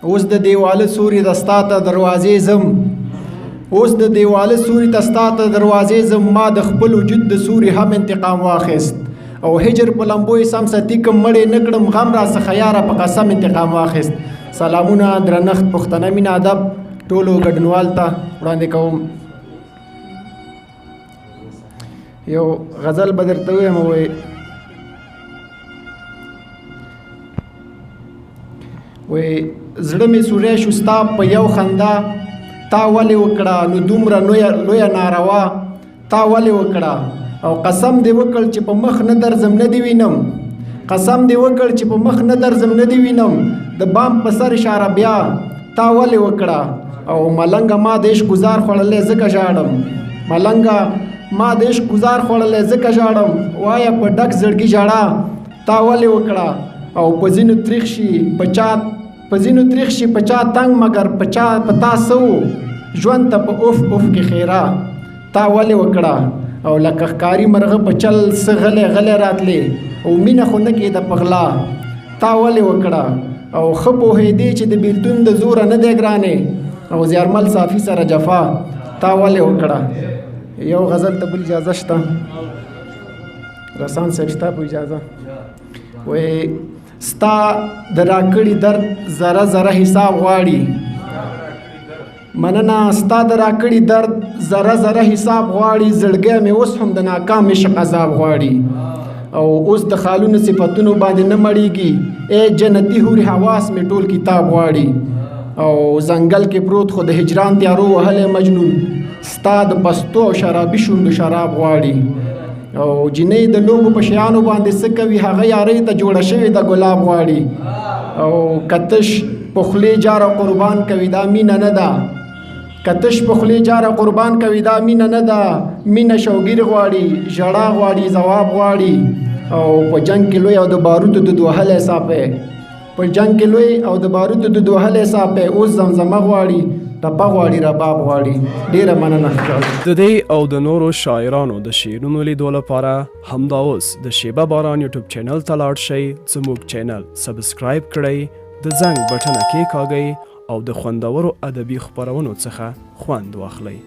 اوس د دیواله سوري ته ستا ته دروازې ځم، اوس د دیواله سوري ته ستا ته دروازې ځم، ما د خپل وجود د سوري هم انتقام واخیست، او هجر په لمبو یې سم ساتي کوم مړی نه کړم، غم را څخه یاره په قسم انتقام واخیست. سلامونه، درنښت، پښتنه مینه، ادب ټولو ګډونوال ته وړاندې کوم. یو غزل به درته ووایم. وایي وې زړه مې سوری شو ستا په یو خندا، تا ولې وکړه نو دومره لویه لویه ناروا، تا ولې وکړه؟ او قسم دې وکړ چې په مخ نه درځم نه دې وینم، قسم دې وکړ چې په مخ نه درځم نه دې وینم، د بام په سر اشاره بیا تا ولې وکړه؟ او ملنګه ما د عشق ګزار خوړلی ځکه ژاړم، ملنګه ما د عشق ګزار خوړلی ځکه ژاړم، وایه په ډک زړګي ژړا تا ولې وکړه؟ او په ځینو تریخ شي په چا، په ځینو تریخ شي په چا تنګ، مګر په چا په تا څه وو ژوند ته په اوف اوف کې ښېرا تا ولې وکړه؟ او لکه ښکاري مرغه په چل څه غلی غلی راتلې، او مینه خو نه کېده په غلا تا ولې وکړه؟ او ښه پوهېدې چې د بېلتون د زوره نه دی ګرانې، او زیارمل صافي سره جفا تا ولې وکړه؟ یو غزل ته بل اجازه شته؟ رسان صاحب ستا په اجازه. وې ستا د راکړي درد ذره ذره حساب غواړي. مننه. ستا د راکړي درد ذره ذره حساب غواړي، زړګی مې اوس هم د ناکام عشق عذاب غواړي، او اوس د خالونو صفتونو باندې نه مړیږي، ای جنتي حورې حواس مې ټول کتاب غواړي، او ځنګل کې پروت خو د هجران تیارو وهلی مجنون ستا د پستو او شرابي شونډو شراب غواړي، او جینۍ د لوبو په شیانو باندې څه کوي، هغه یارۍ ته جوړه شوې د ګلاب غواړي، او کتش په خولې جار او قربان کوي دا مینه نه ده، کتش په خولې جار او قربان کوي دا مینه نه ده، مینه شوګیر غواړي، ژړا غواړي، ځواب غواړي، او په جنګ کې لوی او د باروتو دود وهلی ساپی، په جنګ کې لوی او د باروتو دود وهلی ساپی اوس زمزمه غواړي، ټپه غواړي، رباب غواړي. ډیره مننه. د دې او د نورو شاعرانو د شعرونو لیدو لپاره همدا اوس د شیبه باران یوټیوب چینل ته لاړ شئ، زموږ چینل سبسکرایب کړئ، د زنګ بټنه کېکاږئ او د خوندورو ادبي خپرونو څخه خوند واخلئ.